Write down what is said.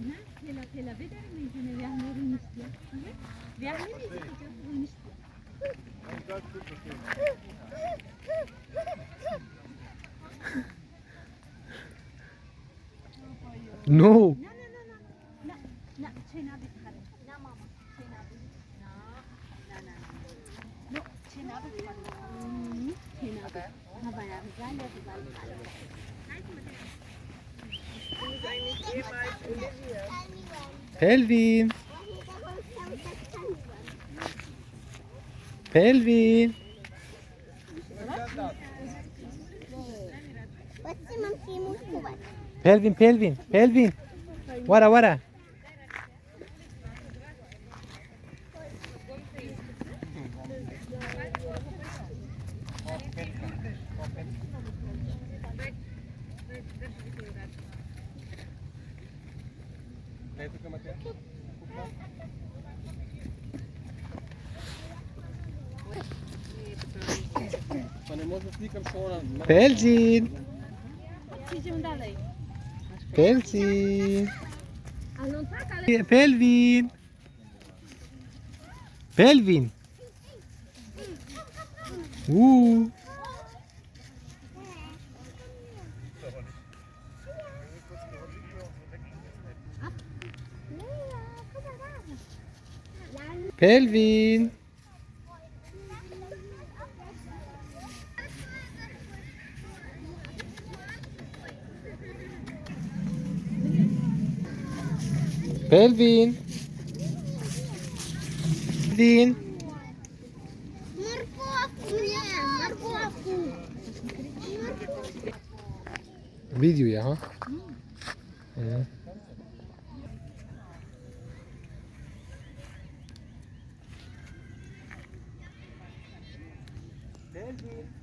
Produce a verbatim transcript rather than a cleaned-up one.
Tela, tela, vê derê meyzîne, vê ahnê rûniştiye. Vê ahnê meyzîne, rûniştiye. No. Na, na, na, na, na. Na, na, çê nabî dixere. Na, mama, çê nabî. Na, na, na, na. No, çê nabî dixere. Hmm, çê nabî. Hava ya güzel, ya güzel. Pelvin. Pelvin. Pelvin, Pelvin, Pelvin. Wara, wara. Pelvin. Pelvin. Pelvin. Pelvin. Uuu. Pelvin. Pelvin. Pelvin. Video ya, ha? Hı. Pelvin.